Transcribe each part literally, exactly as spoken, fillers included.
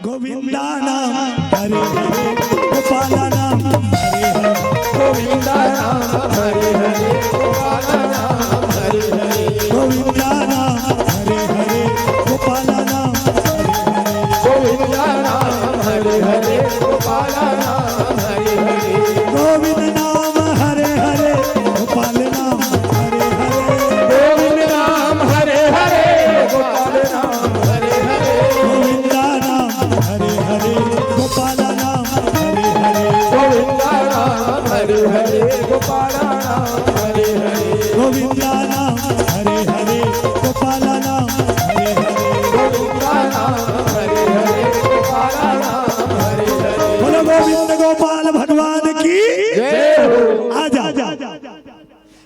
गोविंदा नाम हरे हरे, गोपाला नाम हरे हरे। गोविंदा नाम हरे हरे, गोपाला नाम हरे हरे। गोविंदा नाम हरे हरे, गोपाला नाम हरे हरे। गोविंदा नाम हरे हरे, गोपाला नाम हरे हरे। गोविंद नाम हरे हरे, गोपाल नाम हरे हरे। गोविंद नाम हरे हरे, गोपाल नाम हरे हरे। गोविंदा नाम हरे हरे, गोपाला नाम हरे हरे। गोविंदा नाम हरे हरे, गोपाला नाम हरे हरे। गोविंदा नाम हरे हरे, गोपाला नाम हरे हरे। गोविंदा नाम हरे हरे, गोपाला नाम हरे हरे। बोलो गोविंद गोपाल भगवान की। जय हो। आजा।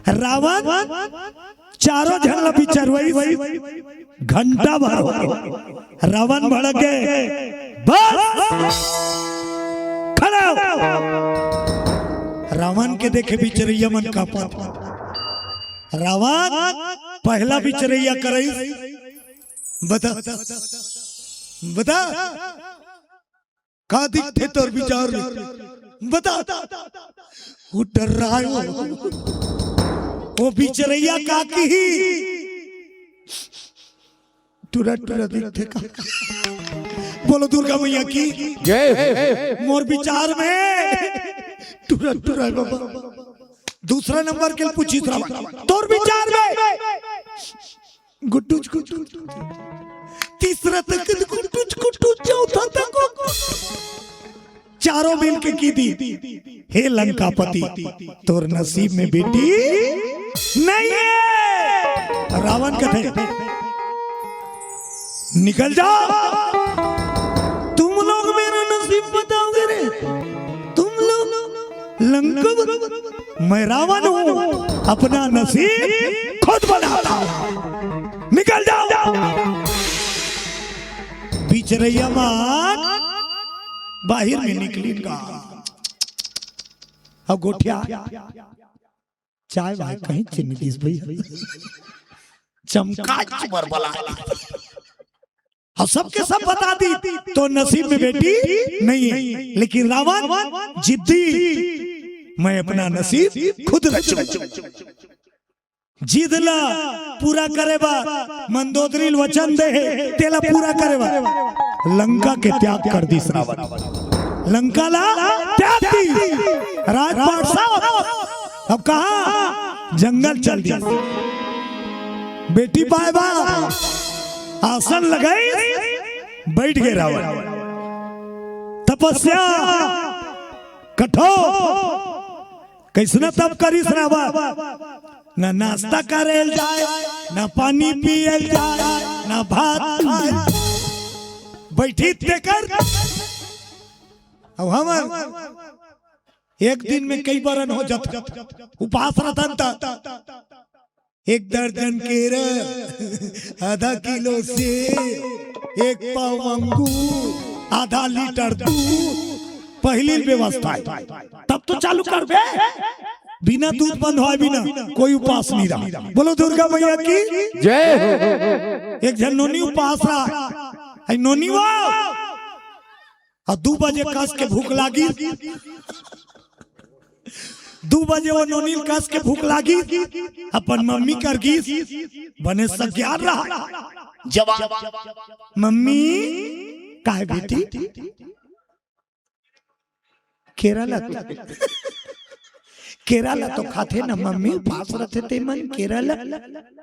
रावण चारों झन ला बिचरवई, घंटा भर हो। रावण भड़क गए। बस, खड़ा हो। रावण के देखे बिचरइया मन कांपत। रावण पहला बिचरइया करई। बता, बता, का दिखथे तोर विचार में? बता। वो डर्राय हो। वो बिचरइया का किही? टुरा टुरा दिखथे का? बोलो दुर्गा मैया की। जय। मोर विचार में टुरा टुरा है बाबा। दूसरा नंबर के पूछी रावण, तोर विचार में गुड्डुच गुड्डुच। तीसरा तक गुड्डुच गुड्डुच, चौथा तक। चारों मिल के किही, हे लंकापति, तोर नसीब में बेटी नहीं है। रावण कथे, निकल जाओ, तुम लोग मेरा नसीब बताओगे रे, तुम लोग लंका, मैं रावण हूँ, अपना नसीब खुद बनाता हूँ। निकल जाओ। बिचरइया मन बाहिर में निकलिन गा। अब गोठिया चाय वाय कहीं चीनी दिस भैया। चमका चुबर बला। अब सबके सब बता दी, तोर नसीब में बेटी नहीं है। लेकिन रावण जिद्दी, मैं अपना नसीब खुद रचूं। जिद ला पूरा करे बर मंदोदरी ल वचन दे हे, तेला पूरा करे बर लंका के त्याग कर दिस रावण। लंका ला त्याग दिस। राजपाट साफ, अब कहाँ? जंगल चल दिस। बेटी पाए बर आसन लगाइस, बइठ गे रावण। तपस्या कठोर, कइसना तप करिस रावण, ना नाश्ता करे ल जाय, ना पानी पिए ल जाय, ना भात खाय। बइठिस तेकर। अब हमर एक दिन में कई बरन हो जाथे, उपास रथन त एक दर्जन केरा, आधा किलो सेब, एक पाव अंगूर, आधा लीटर दूध, पहिली व्यवस्था हे। तब तो चालू करबे, बिना दूध बंद होय बिना कोई उपास नहीं रहा। बोलो दुर्गा मैया की जय हो। एक झन नोनी उपास रहा, आई नोनी वो, अउ दू बजे कस के भूख लागिस, दू बजे वो नोनी ल कस के भूख लागिस, अपन मम्मी कर गिस, बने सगियार रहा। जवाब, मम्मी, काहे बेटी? केरा ला तो, केरा ला तो खाथे ना मम्मी, उपास रथे ते मन केरा ला।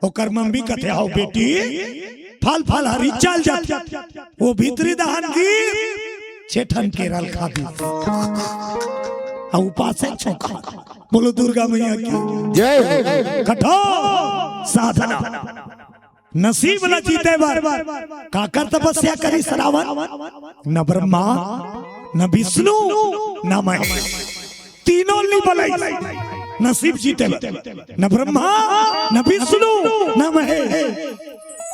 ओकर मम्मी कथे, "हव बेटी, फल फल हरी चल जाथे।" वो भीतरी दहन गिस, छे ठन केरा ल खा दिस। अउ उपासे छोका। बोलो दुर्गा मैया की जय हो। कठोर साधना। नसीब ला जीते बर काकर तपस्या करिस रावण? न ब्रह्मा, न विष्णु, न महेश। तीनों ल नइ बलाइस नसीब जीते बर। न ब्रह्मा, न विष्णु, न महेश।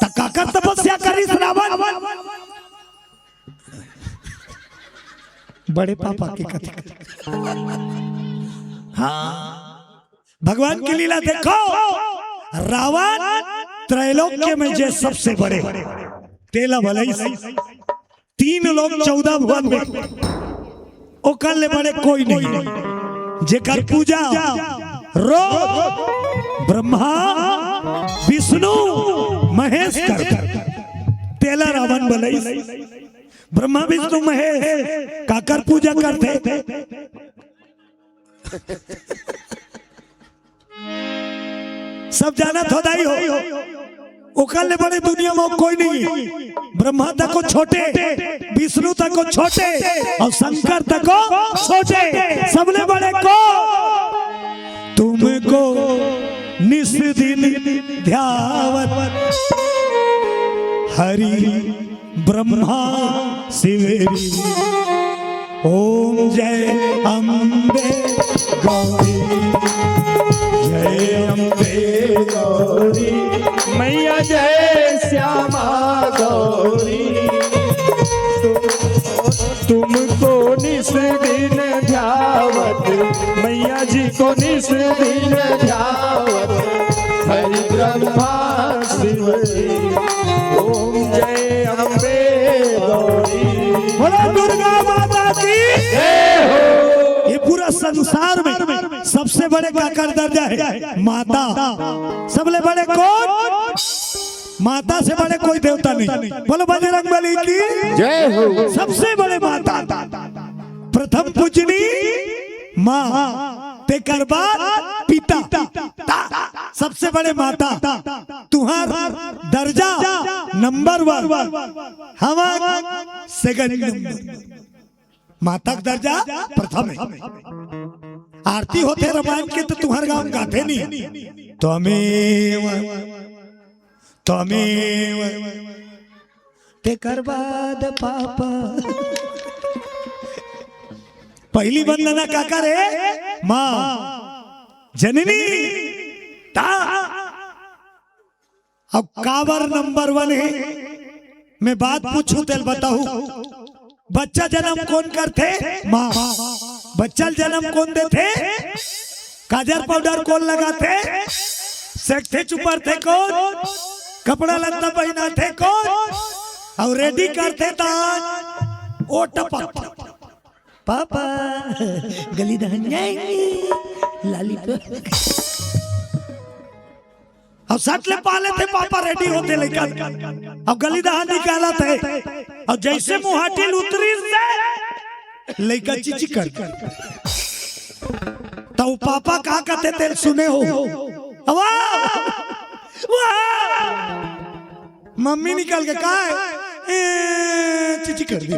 त काकर तपस्या करिस रावण? बड़े पापा के कथे। हाँ, भगवान की लीला देखो। रावण त्रैलोक्य में जे सबसे बड़े, तेला बलाइस। तीन लोक चौदह भुवन में ओकर ले बड़े कोई नहीं। जेकर पूजा रोज ब्रह्मा, विष्णु, महेश करथे, तेला रावण बलइस। ब्रह्मा, विष्णु, महेश काकर पूजा करथे? सब जानत हो दाई हो, ओकर ले बड़े दुनिया में कोई नहीं। ब्रह्मा तको छोटे, विष्णु तको छोटे अउ शंकर तको छोटे। सबले बड़े को? तुमको निस दिन ध्यावत हरि ब्रह्मा शिव। ओम जय अम्बे गौरी, जय अम्बे गौरी, मैया जय श्यामा गौरी। तुमको निस दिन ध्यावत, मैया जी को निस दिन ध्यावत, हरि ब्रह्मा शिव जी। ओम जय अम्बे गौरी। बोलो दुर्गा माता की जय हो। ये पूरा संसार में सबसे बड़े काकर दर्जा है? माता। सबले बड़े कौन? माता से बड़े कोई देवता नहीं। बोलो बजरंग बली की जय हो। सबसे बड़े माता, प्रथम पूजनी माँ, तेकर बाद पिता, ता, सबसे बड़े माता। तुहार दर्जा नंबर वन, हमर सेकंड नंबर। माता के दर्जा प्रथम है। आरती होथे रामायण के तो तुहार गाँव गाथे नहीं, त्वमेव, त्वमेव, तेकर बाद पापा। पहली वंदना काकर हे? माँ जननी। ता अब काबर नंबर वन हे? मैं बात पूछूं तेल बताहू। बच्चा जन्म कौन करथे? माँ। बच्चा ल जन्म कौन देथे? काजर पाउडर कौन लगाथे? सेकथे चुपरथे कौन? कपड़ा लत्ता पहिनाथे कौन? अउ रेडी करथे तान ओ टपक। पापा गली दहन जाएंगे, लॉलीपॉप। अउ सट ले पा लेथे पापा, रेडी होथे लइका, अउ गली दहन निकालत हे, अउ जइसे मुहाटी ल उतरिस ते लइका चिचिक कर। त ओ पापा का कथे तेल सुने हो? वाह! वाह! मम्मी निकल के का हे? ए, चिचिक कर दी।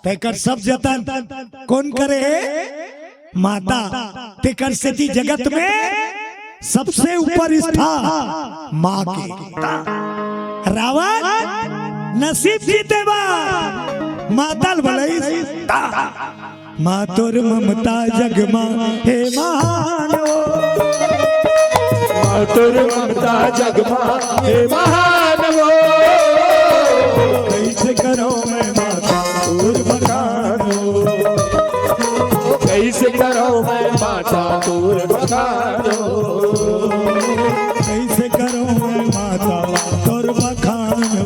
तेकर सब जतन कौन करे हे? माता। तेकर सेती जगत में सबसे ऊपर स्थान माँ के। रावण नसीब जीते बर माता ल बलइस। माँ तोर ममता जग मा हे महान हो। माँ तोर ममता जग मा हे महान हो। कइसे करौं मैं माता तोर बखान हो। कइसे करौं मैं माता तोर बखान हो। कइसे करौं मैं माता तोर बखान हो।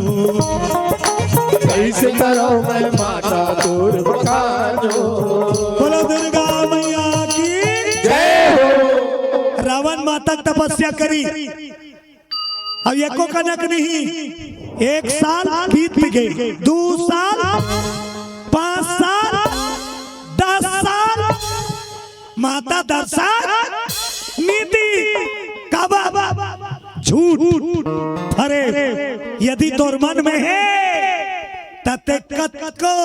कइसे करौं मैं माता तोर बखान हो। बोलो दुर्गा मैया की जय हो। रावण माता के तपस्या करी। अब एको कनक नहीं, एक साल बीत गे, दू साल, पाँच साल, दस साल, माता दर्शन नी दी। काबर? झूठ। अरे, यदि तोर मन में हे, त ते कतको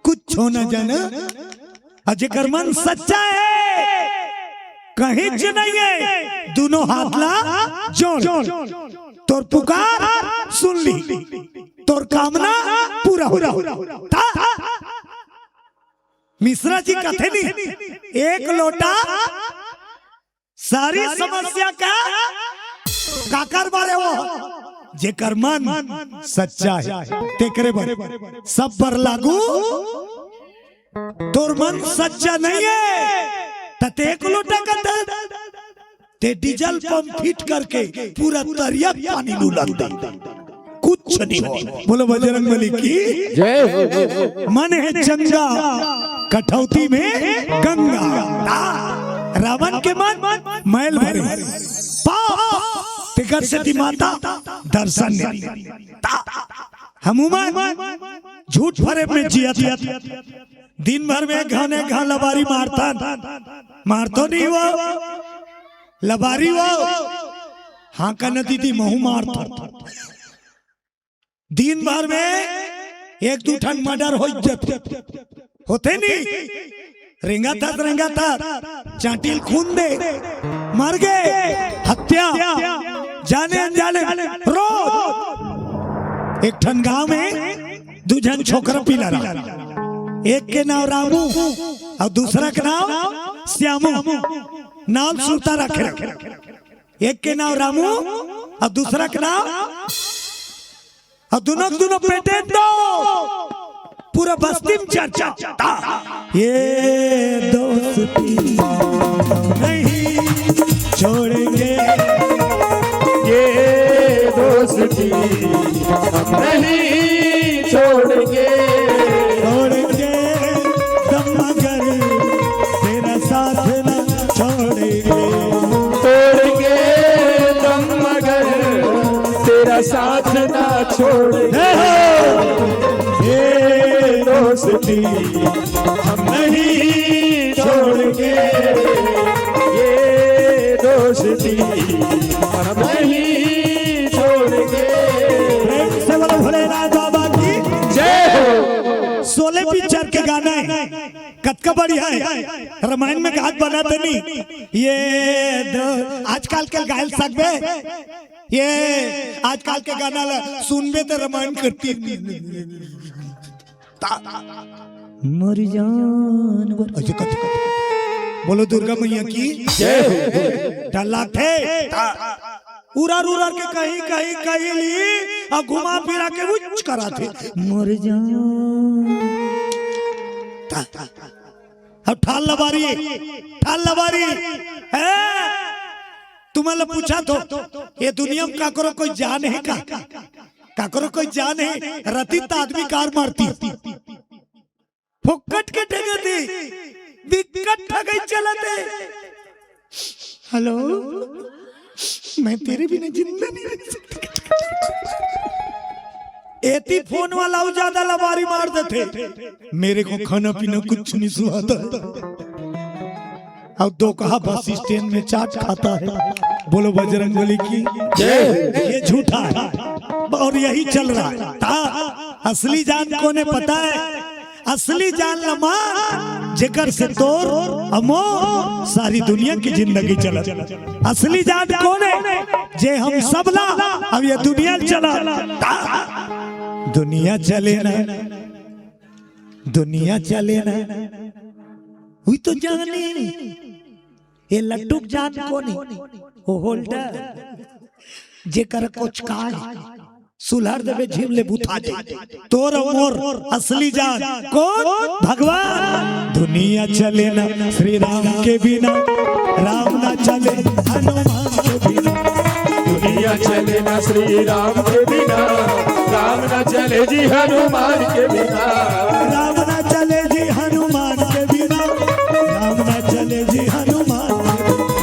कुछ होना जाना, अउ जेकर मन सच्चा हे, कहीं च नहीं हे, दूनों हाथ ला जोड़, तोर पुकार सुन ली, तोर कामना पूरा हो जाही। मिश्रा जी कथे नहीं, एक लोटा सारी समस्या का काकर बर हे वो? जेकर मन सच्चा हे, तेकरे बर। सब बर लागू। तोर मन सच्चा नहीं हे, त ते एक लोटा का दे, ते डीजल पंप फिट करके पूरा तरिया पानी लुला दे। कुछ कुछ नहीं हो। बोलो बजरंग बली की। जय हो। मन है चंगा, कठौती में गंगा। रावण के मन मैल भरे, पाप, तेकर सेती माता दर्शन नहीं। हमू मन झूठ फरेब में जियत हन। दिन भर में एक घाव न एक घाव लबारी मारथन, मारथो नहीं वो लबारी वो। हाँ का न दीदी, महू मारथन। दिन भर में एक दू ठन मर्डर हो जाथे, होथे नहीं? रेंगत हस, रेंगत हस, चांटी ल खून दे, मर गे, हत्या, जाने अनजाने, रोज। एक ठन गांव में दू झन छोकरा पिला रहा, एक के नाव रामू अउ दूसरा के नाव श्यामू। नाव सुरता रखे रहे। एक के नाव रामू अउ दूसरा के नाव, अउ दुनों के दुनों पेटे तो पूरा बस्ती में चर्चा। ये दोस्ती नहीं छोड़ेंगे, ये दोस्ती हम नहीं छोड़ेंगे, छोड़ेंगे दम मगर तेरा साथ ना छोड़ेंगे, तोड़ेंगे दम मगर तेरा साथ ना छोड़ेंगे। हे हो! ये दोस्ती हम नहीं छोड़ेंगे, ये दोस्ती हम नहीं छोड़ेंगे। प्रेम से बोलो भोलेनाथ बाबा की। जय हो। शोले पिक्चर के गाना हे, कतका बढ़िया हे। रामायण में गात बनाते नहीं, ये दो आजकल के गायल सकबे, ये आजकल के गाना ला सुनबे त रामायण करती। ता-, मर जान बर-, अइसे कथे, कथे। बोलो दुर्गा मैया की जय हो। डर लागथे। ता-, उरर उरर के कहीं कहीं कहीं ली अउ घुमा फिरा के उच्च कराथे। मर जान। ता-, अब ठाल लबारी, ठाल लबारी। ए, तुमन ला पूछत हों, ये दुनिया में काकरो कोई जान हे का? काकरो कोई जान हे? रतित आदमी कार मारती, फोकट के ठगथे, बिकट ठगई चलथे। हेलो, मैं तेरे बिना जिंदा नहीं रह सकता। एती फोन वाला अउ ज्यादा लबारी मार देथे, मेरे को खाना पीना कुछ नहीं सुहाता है। अब दो कहा बस स्टैंड में चाट खाता है। बोलो बजरंग बली की जय। ये झूठा है और यही चल रहा है। ता असली जान कोने पता है? असली जान ला मान, जेकर से तोर अउ मोर सारी दुनिया की जिंदगी चलत। असली जान कोने? जे हम सब ला अब ये दुनिया चला। दुनिया चले ना, दुनिया चले ना, हुई तो जाने। ये लट्टू के जान कोने? वो होल्डर, जेकर कुछ काय सुलहर देबे झिम ले बुता दे। तोर अउ मोर असली जान कोन? भगवान। दुनिया चले ना श्री राम के बिना, राम ना चले हनुमान के बिना। दुनिया चले ना श्री राम के बिना, राम ना चले जी हनुमान के बिना। राम ना चले जी हनुमान के बिना, राम ना चले जी हनुमान के बिना।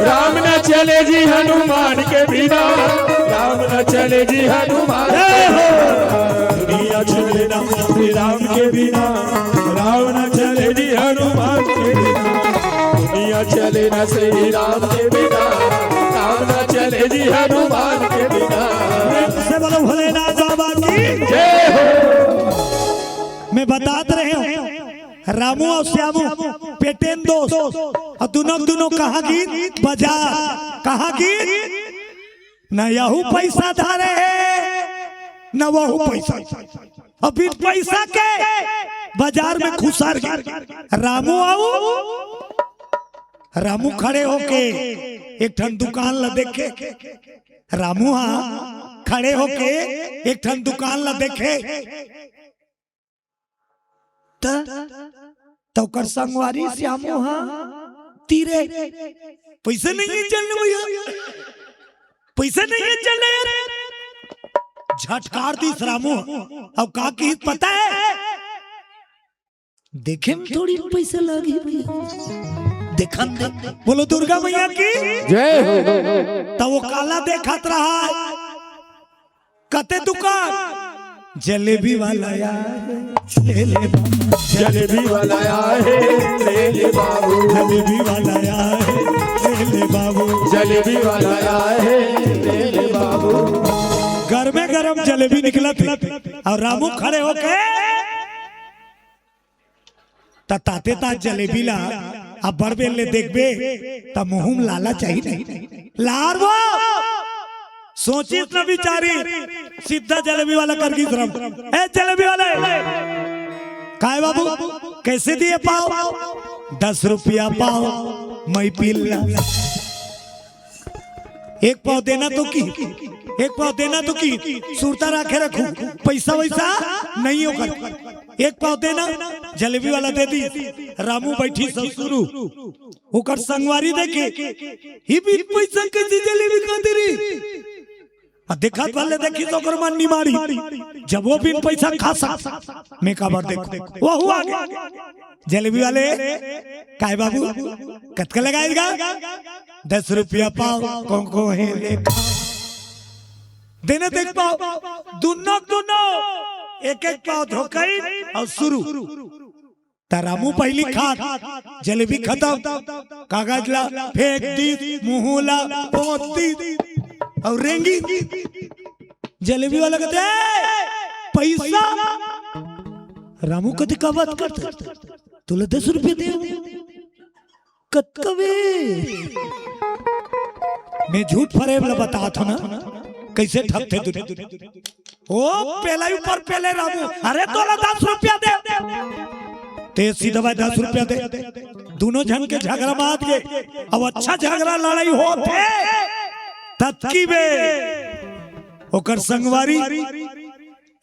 राम न चले जी हनुमान के बिना, राम न चले जी हनुमान के बिना। दुनिया चले ना श्री राम के बिना, राम न चले जी हनुमान के बिना। दुनिया चले ना श्री राम के बिना, राम न चले जी हनुमान के बिना। प्रेम से बोलो भोलेनाथ बाबा की जय हो। मैं बतात रहे हों, रामू अउ श्यामू पेटेन दोस्त, अउ दुनों दुनों कहाँ गिन? बजार। कहाँ गिन? न यहू पइसा धरे हे, न वहू पइसा। अउ बिन पइसा के बजार में खुसर गे। रामू अउ रामू खड़े होके एक ठन दुकान ला देखे। रामू हा खड़े होके एक ठन दुकान ला देखे। त, त ओकर संगवारी श्यामू हा तीरे, "पइसा नहीं हे, चल ना भइया, पइसा नहीं हे, चल ना यार।" झटकार दिस रामू। अब का किहिस पता हे? देखे में थोड़ी पैसा लागी भैया, देखन दे। बोलो दुर्गा मैया की। जय हो। त वो काला देखत रहा, कते दुकान, जलेबी वाला आय हे, ले ले बाबू। जलेबी वाला आय हे, ले ले बाबू। जलेबी वाला आय हे, ले ले बाबू। जलेबी वाला आय हे, ले ले बाबू। गरमे गरम जलेबी निकलत हे अउ रामू खड़े होके त ताते तात जलेबी ला अब्बड़ बेर ले देखबे, त मुँह म लालच आही नहीं। लार वो सोचिस न बिचारिस, सीधा जलेबी वाला कर गिस रामू। ए जलेबी वाले, काय बाबू, कैसे दिए पाव? दस रुपया पाव, मैं पी ला। एक पाव देना तो कि, एक पाव देना तो कि, सुरता राखे रखूं, पैसा वैसा नहीं होकर। एक पाव देना, जलेबी वाला दे दिस। रामू बइठिस ससुरू, ओकर संगवारी देखे, ही बिन पैसा कइसे जलेबी खाथे रे? अउ देखत भर ले देखिस त ओकर मन निमारी, जब वो बिन पैसा खा सकथे, मैं काबर देखूं, वहू आगे। जलेबी वाले, काय बाबू, कतका लगाएगा? दस रुपया पाव, कोन कोन हे ले खा। देने देख पाव, दुनो दुनो एक एक पाव धोकई अउ सुरू। त रामू पहिली खात, जलेबी खतम, कागज ला फेंक दिस, मुँह ला पोंछ दिस अउ रेंगिस। जलेबी वाला कथे, "ए, पैसा।" रामू कथे, "का बात करथस? तोला दस रुपया दे।" कतका बे? मैं झूठ फरेब ला बतात हंव ना, कइसे ठगथे दुनिया। ओ पेला ऊपर पेले रामू, "अरे तोला दस रुपया दे।" ते सीधा भाई दस रुपया दे। दुनो झन के झगरा मात के, अब अच्छा झगरा लड़ाई होथे। ततकी बे ओकर संगवारी,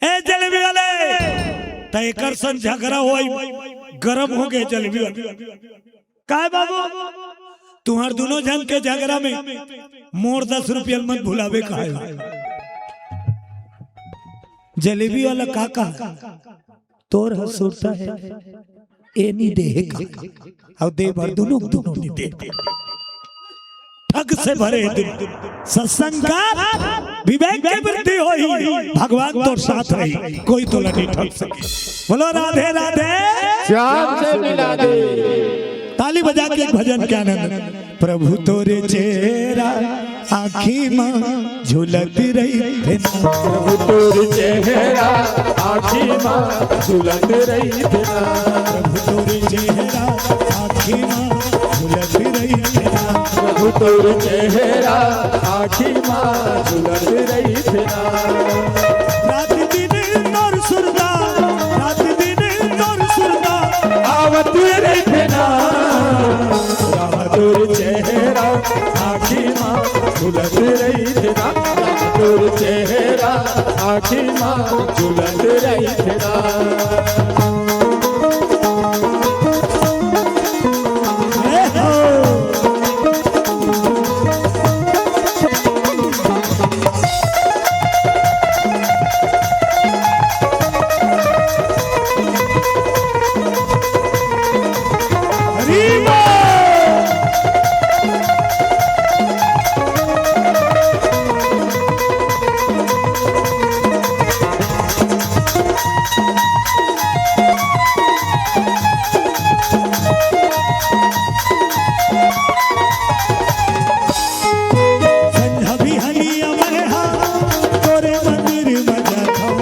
"ए जलेबी वाले, त एकर संग झगरा होई, गरम होगे जलेबी वाले।" काय बाबू, तुंहर दुनो झन के झगरा में मोर दस रुपया ल मत भुलाबे काय। जलेबी वाला का कहा, "तोर ह सुरता हे, ए नी दे हे का?" अउ दे बर दुनो, दुनो नी दे। ठग से भरे दिन। सत्संग कर, विवेक के वृद्धि होही, भगवान तोर साथ रही, कोई तोला नहीं ठग सके। बोलो राधे राधे। श्याम से मिला दे। ताली बजा के एक भजन के आनंद। प्रभु तोरे चेहरा आँखी मा झूलत रहिथे ना। प्रभु तोर चेहरा आँखी मा झूलत रहिथे ना। प्रभु तोर चेहरा आँखी मा झूलत रहिथे ना। प्रभु तोर चेहरा आँखी मा झूलत रहिथे ना। रात दिन तोर सुरता, रात दिन तोर सुरता आवत रहिथे ना। राम तोर चेहरा आँखी मा झूलत रहिथे ना। राम तोर चेहरा आँखी मा झूलत रहिथे ना। हे हो। संझा बिहनिया मैं हा तोरे मंदिर म जाथंव।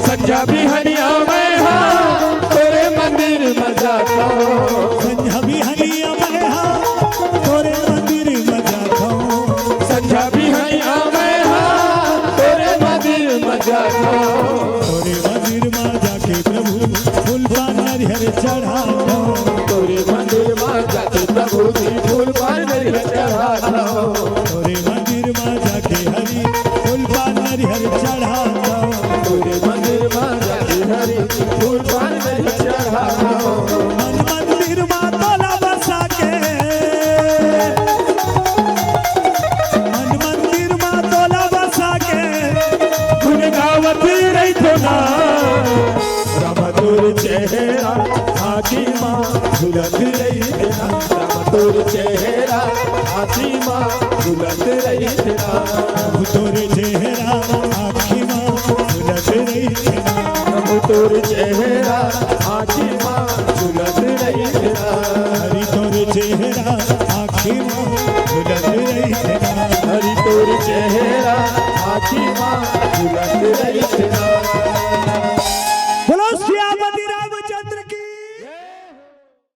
संझा बिहनिया मैं हा तोरे मंदिर म जाथंव। संझा बिहनिया मैं हा तोरे मंदिर म जाथंव। संझा बिहनिया मैं हा तोरे मंदिर म जाथंव। तोरे मंदिर म जाके प्रभु फूल पान नरियर चढ़ाथंव। तोरे मंदिर म जाके प्रभु जी फूल पान नरियर चढ़ाथंव। तोरे मंदिर म जाके हरी फूल पान नरियर चढ़ाथंव। तोरे मंदिर म जाके हरी फूल पान नरियर चढ़ाथंव। मन मंदिर म तोला बसा के, मन मंदिर म तोला बसा के, गुन गा आँखी मा झुलत रहिथे ना, राम तोर चेहरा आँखी मा झुलत रहिथे ना। तोर चेहरा आँखी मा झुलत रहिथे ना। राम तोर चेहरा